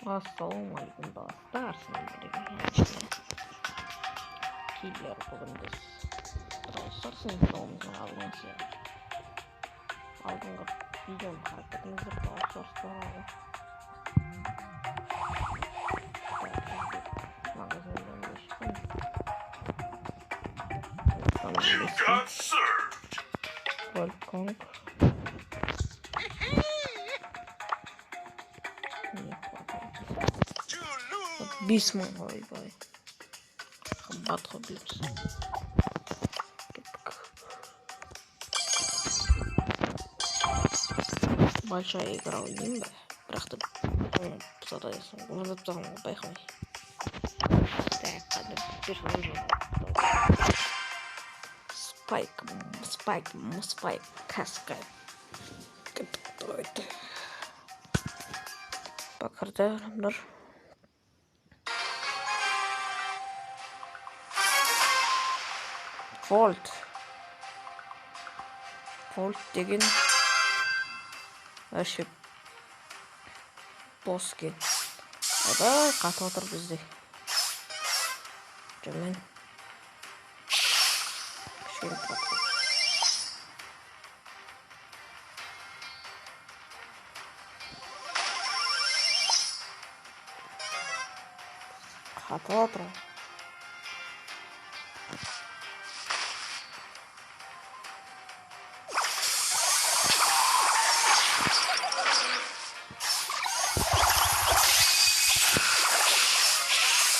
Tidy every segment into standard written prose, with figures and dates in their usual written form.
Ассалаумағалейкум, достар, сіздермен Киллер. Бүгін біз Brawl Stars'ın kanalımızın алдыңғы видеоны қарап кетіңіздер, Brawl Stars туралы. Магазиннен шыққан. You got served. Вальконг. To lose. 5000, ойбай. Қымбат қой, білеміз. Кеттік. Большая игра ойнаймын ба? Бірақ та оны заданиесін орындап тастаған ғой, байқамай. Так, қандай персонаж бар? Спайк, Спайк, Спайк, Каска. Кеттік, давайте. Бакырды адамдар. Вольт. Вольт деген вообще босс екен. Ойбай, қатып отыр бізде. Жаман. Кішкене қатып. Қатып отыр.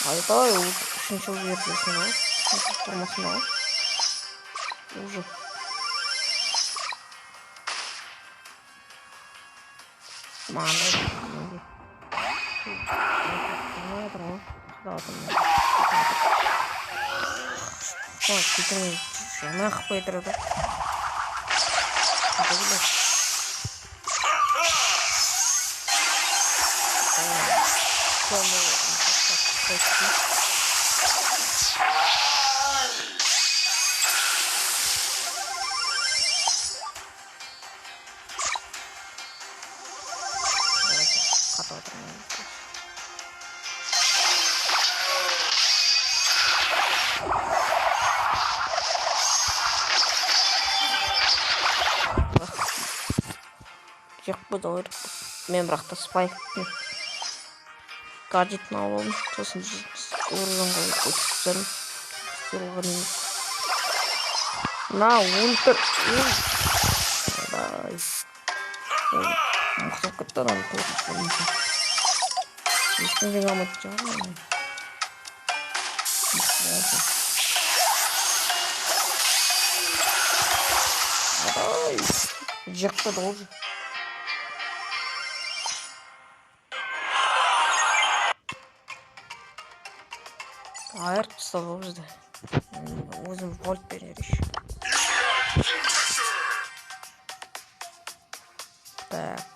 Ойбай, ол үшінші версиясын ғой. Формасын ғой. Уже. Маған жатыр ғой. Ой, кетірмей жаман қылып кетіреді. Қатып отырмын. Жеп қойды ғой. Мен бірақ та Спайктың гаджетін алып алдым. Сосын орынға өтіп тастадым. Сыйлығын. На, өлтір. Ойбай. Мықты болып кетті ананың төртінші. Ешкім жеңе алмайтын шығар оны. Мықты болсын. Ойбай. Жеп қойды ғой уже. Айырып тастады ғой бізді. Өзім вольтпен жүрейінші. Так.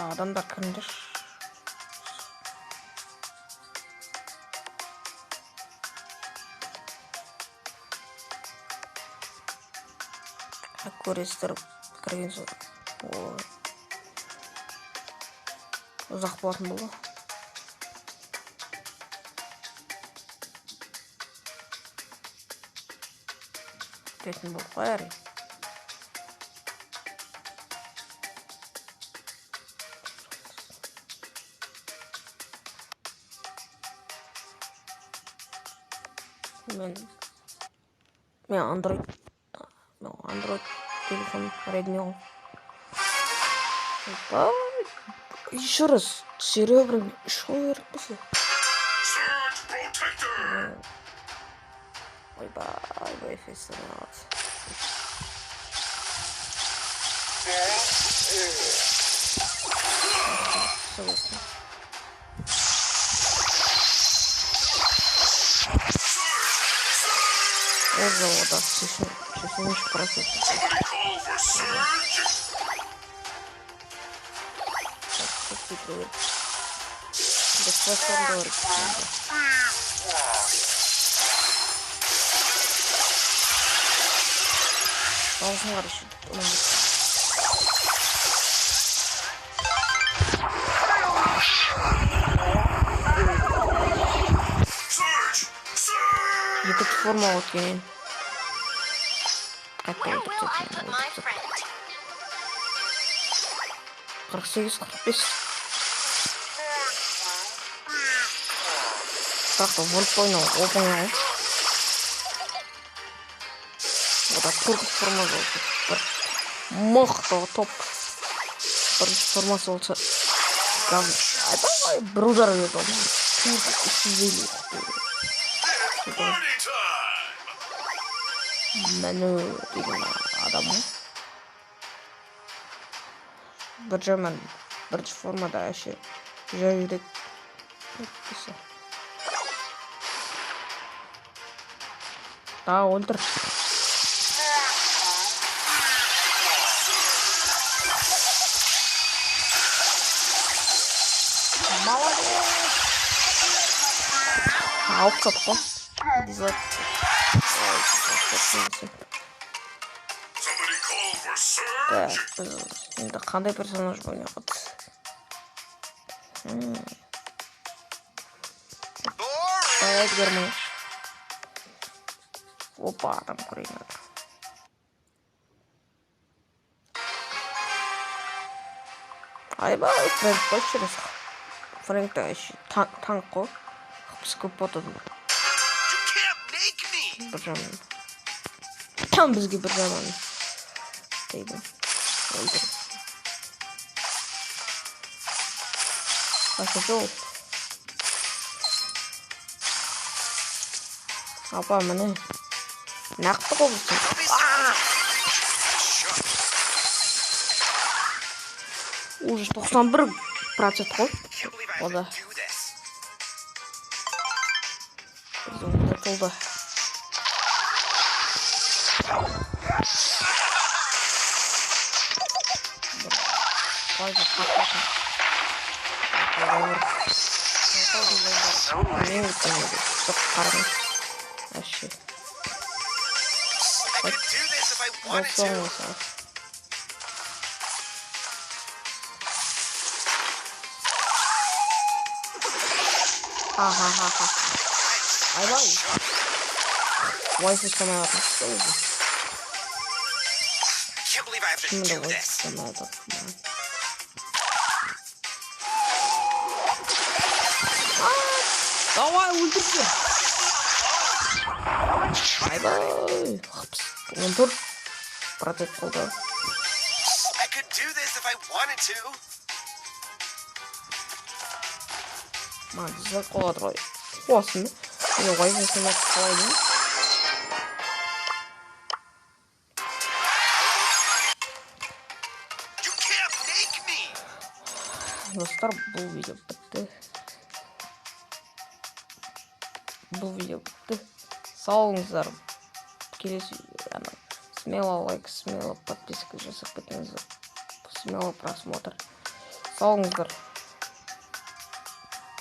Адамдар кіріңдер. Көресіздер кірген соң. Ой. Ұзақ болатын болды. Күтетін болып қой әрі. Мен Android, мен Android телефон Redmi ғой. Ойбай. Еще раз серебряный үш қою керек болса. Surge protector. Ойбай, Wi-Fi сынады. Согласен. Уже вода, 83%. Somebody call for surge. Так, кетіру керек. Біз квест орындау керек. Дауысын қарашы. Екінші форма өткен. Қайтадан өлтіріп. 48-45. Бірақ та вольт ойнау оп-оңай. Ода төрт форма болса, бір мықты топ. Бірінші формасы болса, айбай, бір удар берді ол. 350. Party time! Мәну деген адам ғой. Бір жаман бірінші формада әше жай жүреді. Да, өлтір. Молодец! Алып тастадық қой. Дизлайк. Somebody call for Так, Surge! біз енді қандай персонаж ойнауға? Boring. Эдгар мы. Опа, адам көрейін жатыр. Айбай, Фрэнк қойшы через. Фрэнк та еще танк қой. Қыпсы көп болады. You can't make me. Бір жағынан. Там бізге бір жағынан. Дейді. Өлтір. Қаша жол. Апа, міне. Нақты ғой бұл. Don't be so shook. Уже 91% қой. Can't believe I have Ода. to do this. Біз онда толды. Қалай қақпатын. Мен өткен еді. Жоқ, қарағым. Вообще. I could do this if I wanted Болса to. болса. Ха-ха-ха-ха. Айбай. Вайс ұстамай жатыр. Өзі. Can't believe I have to Шынымен де do вайс this. ұстамай жатыр. Давай, өлтірші. Айбай. Хыпс. 14% қалды. I could do this if I wanted to. Маған дизлайк қойып жатыр ғой. Қуасың ба? Мен вайс ұстамай қалай деймін? You can't make me. Достар, бұл видео бітті. Бұл видео бітті. Сау болыңыздар. Келесі ана смело лайк, смело подписка жасап кетіңіздер. Смело просмотр. Сау болыңыздар.